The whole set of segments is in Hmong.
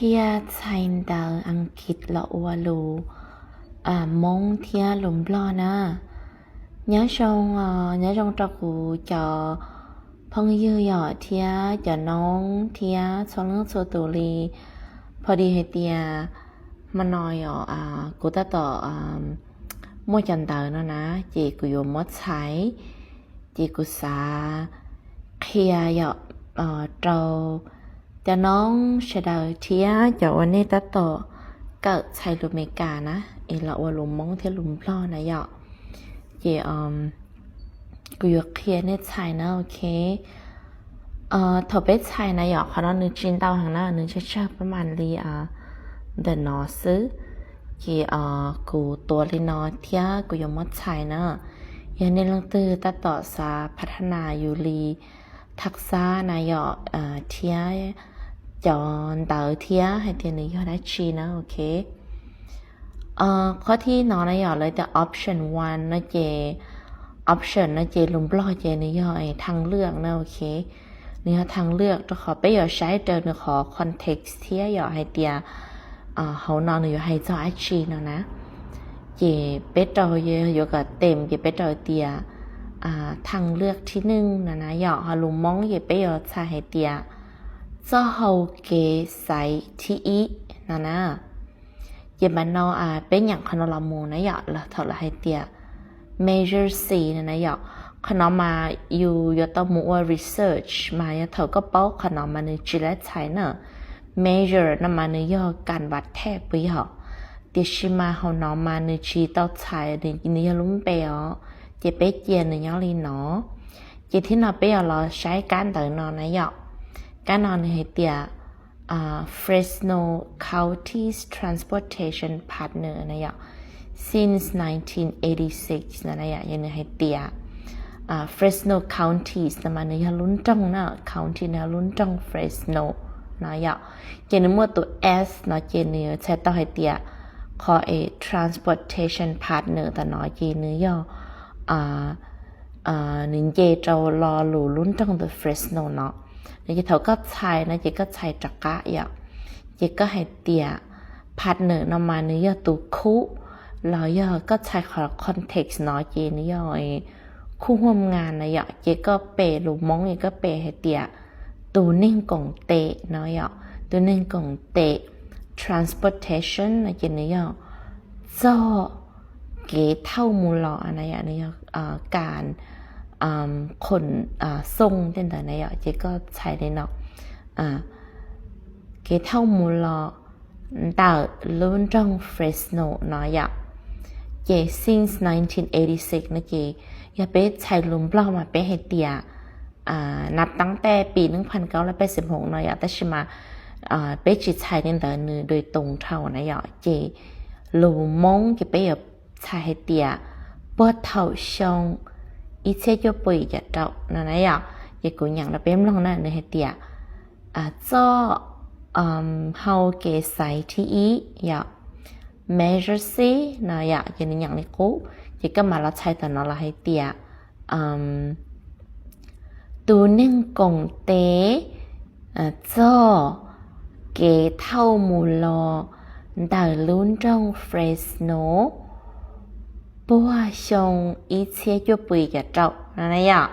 Qhia txhais ntawv Askiv los ua lus Hmoob thiab lus Nplog na. Nyob zoo, nyob zoo rau kuv cov phooj ywg yom thiab cov noob thiab txhua leej txhua tus li. Pho di hais tias hmo no yom kuv tab tom muaj cov ntawv no na, ces kuv yuav muab txhais, ces kuv xav qhia yom rau cov noob sawv daws thiab cov uas nej tab tom kawm txhais lus Amelikas na, es los ua lus Hmoob thiab lus Nplog na yom. Ces kuv yuav qhia nej txhais na, ok. Thaum peb txhais na yom, qhov no nws tsis ntau heev na, nws tsawg tsawg pab mam li ntawm no xwb. Ces kuv tuav li no thiab kuv yuav muab txhais na. Yog nej leej twg tab tom xav phav thab nas yus li thaj xab na yom, thiab cov ntawv thiab hais tias nws yog dab tsi na, ok. Qhov thib no na yom, lawv tias option one no ces, option no ces lus Nplog ces nws yog thang lwaj na, ok. Nws yog thang lwaj rau qhov peb yuav saib raws nws qhov context thiab yom, hais tias hauv no nws yuav hais txog dab tsi no na. Ces peb rau, yuav kom tem ces peb rau tias thang lwaj thib neej no na yom, ho lus Hmoob ces peb yuav txhais hais tias txoj hau kev xaiv thib ib no na. Ces mas no peb nyeem qhov no los mus na yom, los thaum lawv hais tias measure C no na yom, qhov no mas yus yuav tau mus ua research mas yog thaum koj paub qhov no mas nws tsis laib txhais na. Measure no mas nws yog kas vas thej puas yog, tiam sis mas hauv no mas nws tsis tau txhais, nws yog lub npe os, ces peb cia nws nyob li no. Ces thib no peb yuav los saib kab ntawv no na yom. Kab no nws hais tias Fresno County's Transportation Partner na yom, since nineteen eighty-six no na yom, yog nws hais tias Fresno Counties no mas nws yog lub nroog na, county nws yog lub nroog Fresno no yom. Ces nws muaj tus S no ces nws yuav txhais tau hais tias qhov es transportation partner tam no ces nws yog nws nce rau lo lus lub nroog ntawm Fresno no. Ces thaum koj txhais no ces koj txhais rov qab yom, ces koj hais tias partner no mas nws yog tus khub, los yog koj txhais qhov context no ces nws yog khub huam ngas na yom, ces koj pem lus Hmoob es koj pem hais tias tus neeg koom tes no yom, tus neeg koom tes. Transportation no ces nws yog txog kev thauj mus los na yom, nws yog kas khoom xoo tej ntawd na yom, ces koj txhais li no, kev thauj mus los ntawm lub nroog Fresno no yom. Ces since nineteen eighty-six no ces yog peb txhais lus Nplog mas peb hais tias nab tab tej pis neej phan kaub lab pej xeem hoom no yom, tab sis mas peb tsis txhais li ntawd nws dui tus dhau na yom, ces lus Hmoob ces peb yuav txhais hais tias puag thaum xyoo ib txhiab cuaj pua yim caum rau no na yom. Ces kuv nyeem rau peb mloog na, nws hais tias txoj hau kev xaiv thib ib yom, measure C no yom, ces nws nyeem li qub, ces koj mam los txhais tam no los hais tias tus neeg koom tes txog kev thauj mus los ntawm lub nroog Fresno puag xyoo ib txhiab cuaj pua yim caum rau no na yom.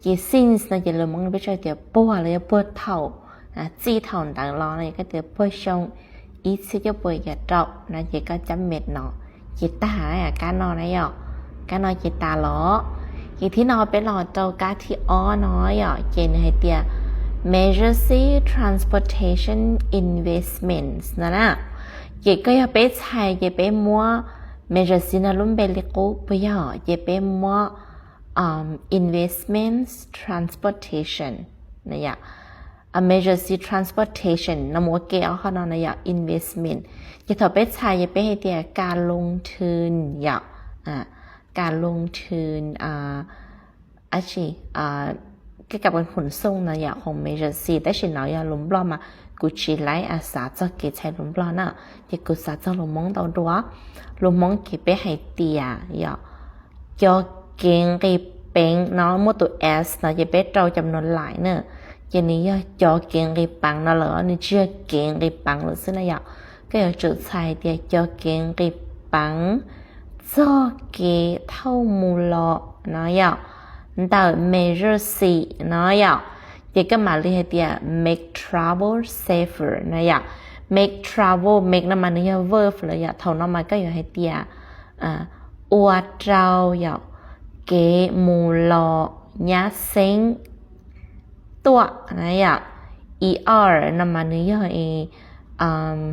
Ces since no ces lus Hmoob peb txhais tias puag los yog puag thaum, txij thaum ntawd los no yom, koj tias puag xyoo ib txhiab cuaj pua yim caum rau no ces koj cab met no ces tag kab no na yom. Kab no ces tas los. Ces thib no peb los rau kab thib ob no yom, ces nws hais tias measure C transportation investments no na. Ces koj yog peb txhais ces peb muab measure C no lub npe li qub puas yog, ces peb muab investments transportation na yom. Measure C transportation no mus ua ke ob qho no na yom, investment. Ces thaum peb txhais ces peb hais tias kas loo thwm yom, kas loo thwm dab tsi, kab kas khoom xoo no yom, khoom measure C, tab sis no yog lus Nplog mas kuv tsis laib xav txog kev txhais lus Nplog na, ces kuv xav txog lus Hmoob ntau dua. Lus Hmoob ces peb hais tias yom, cov kev nqis peev no muaj tus S no ces peb rau cov no lais na, ces nws yog cov kev nqis peev no lawm, nws tsis yog kev nqis peev lawm xwb na yom. Koj yuav tsum txhais tias cov kev nqis peev txog kev thauj mus los no yom, ntawm measure xim no yom, ces koj mam li hais tias make travel safer no yom. Make travel, make no mas nws yog verb lawm yom, thaum no mas koj yuav hais tias ua rau yom kev mus los nyab xeeb tuaj na yom. Er no mas nws yog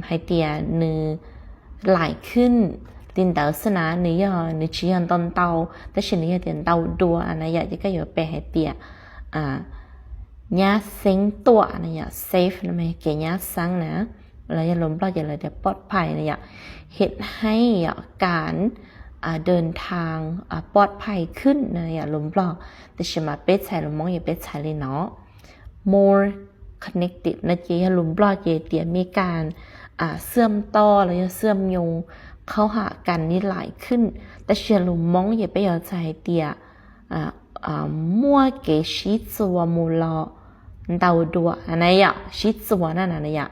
hais tias nws laim khwj li ntawd xwb na, nws yog, nws tsis yog ntau ntau, tab sis nws yog tias ntau dua na yom, ces koj yuav pe hais tias nyab xeeb tuaj na yom, safe no mas kev nyab xeeb na, los yog lus Nplog ces lawv tias ปลอดภัย na yom. เหตุให้ yom การ เดินทาง ปลอดภัยขึ้น na yom lus Nplog, tab sis mas peb txhais lus Hmoob ces peb txhais li no, more connected no ces yog lus Nplog ces tias มีการ เชื่อมต่อ los yog เชื่อมโยง เข้าหากัน ได้หลายขึ้น, tab sis yog lus Hmoob ces peb yuav txhais hais tias muaj kev sib txuas mus los ntau dua na yom, sib txuas na na yom,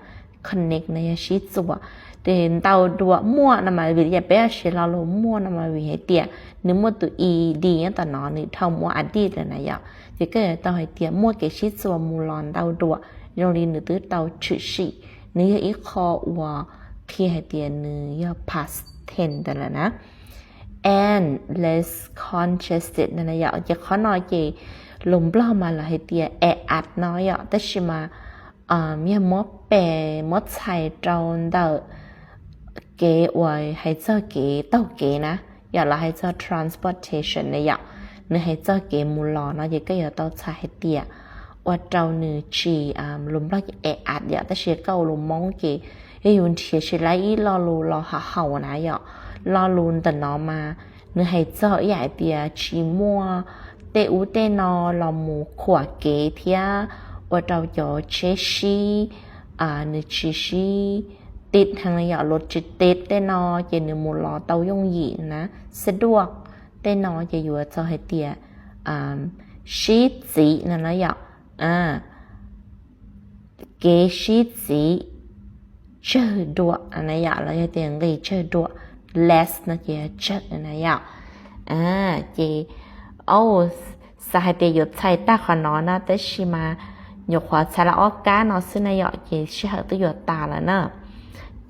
connect no yog sib txuas. Ces ntau dua, muaj no mas vim li cas peb siv lo lus muaj no mas vim hais tias nws muaj tus ed nyob tom no, nws dhau mus ua adjective lawm na yom, ces koj yuav tau hais tias muaj kev sib txuas mus los ntau dua, zoo li nws twb tau tshwm sim, nws yog ib qho uas qhia hais tias nws yog past tense lawm na. And less congested no yom, ces qhov no ces lus Nplog mas lawv hais tias แออัด no yom, tab sis mas yog muab pe, muab txhais rau ntawm kev uas hais txog kev taug kev na, yog lawv hais txog transportation na yom, nws hais txog kev mus los no ces koj yuav tau txhais hais tias ua rau nws tsis, lus Nplog ces แออัด yom, tab sis koj ua lus Hmoob ces yog yus nrhiav tsis tau ib lo lus los haum haum na yom, lo lus ntawm no mas nws hais txog ib yam hais tias tsis muaj tej ub tej no los mus khuam kev thiab ua rau cov tsheb sib, nws tsis sib tiv heev na yom, lus tsis tiv tej no ces nws mus los tau yooj yim na, สะดวก tej no ces yuav txog hais tias sib txim no na yom, kev sib txim tsawg dua na yom, los yog tias nqis tsawg dua, less no ces tsawg na yom. Ces xav hais tias yuav txhais tag qhov no na, tab sis mas nyuam qhuav txhais los ob kab no xwb na yom, ces sij hawm twb yuav tas lawm na.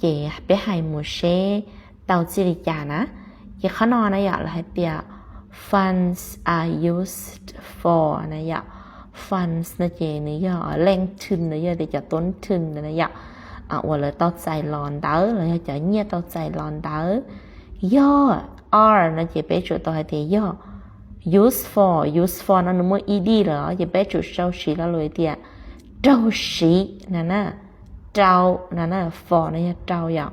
Ces peb hais mus seb tau txij li cas na. Ces qhov no na yom, lawv hais tias funds are used for na yom. Funds no ces nws yog leej thwm, nws yog tias cov tub thwm na yom, uas lawv tau txais los ntawd los yog cov nyiaj tau txais los ntawd. Yog are no ces peb tsum tau hais tias yog. Used for, used for no nws muaj ed lawm ces peb tsum sau siv lo lus tias raug siv na na, rau na na, for no yog rau yom.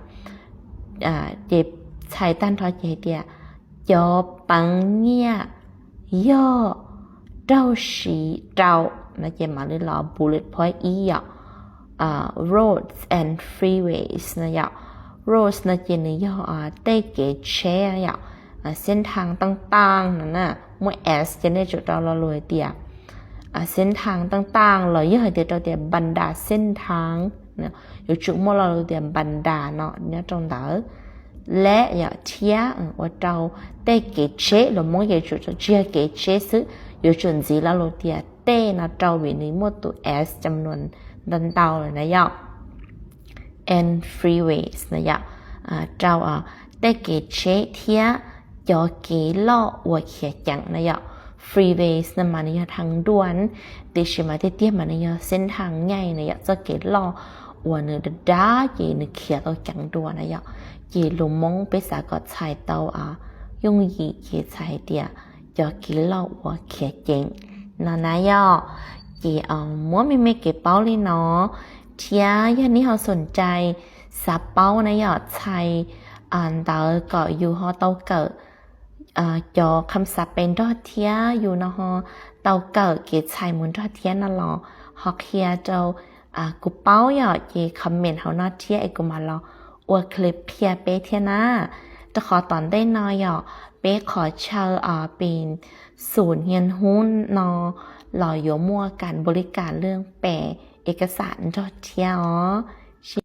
Ces txhais tag nrho ces hais tias cov peev nyiaj yog raug siv rau no ces mam li los bullet point ib yom. Roads and freeways no yom. Roads no ces nws yog tej kev tsheb yom, เส้นทางต่างๆ no na, muaj s ces nej tsum rau lo lus hais tias เส้นทางต่างๆ los yog hais tias rau tias บรรดาเส้นทาง, yuav tsum muaj lo lus tias บรรดา no nyob rau ntawd. Leh yom, thiab ua rau tej kev tsheb, lus Hmoob ces tsum tsis yog kev tsheb xwb, yuav tsum ntxiv lo lus tias tej no rau vim nws muaj tus s จำนวน ntau ntau lawm na yom. And freeways na yom, rau tej kev tsheb thiab cov kev loj uas khiav ceev na yom. Freeways no mas nws yog ทางด่วน, tiam sis mas tiag tiag mas nws yog เส้นทางใหญ่ na yom, txoj kev loj uas nws dav dav ces nws khiav tau ceev dua na yom. Ces lus Hmoob peb xav kom txhais tau yooj yim ces txhais hais tias cov kev loj uas khiav ceev no na yom. Ces muab me me kev paub li no, thiab yog nej ho xom cai xav paub na yom, txhais ntawv kom yus ho tau kawm cov kham xav pes nrog thiab yus no ho tau kawm kev txhais mus nrog thiab no los ho qhia rau kuv paub yom, ces comment hauv no thiab es kuv mam los ua clip qhia peb thiab na. Rau qhov tom ntej no yom, peb qhov chaw pem xum hnia hub no los yuav muaj kas npaus li kas lwj pes es kas xam nrog thiab os.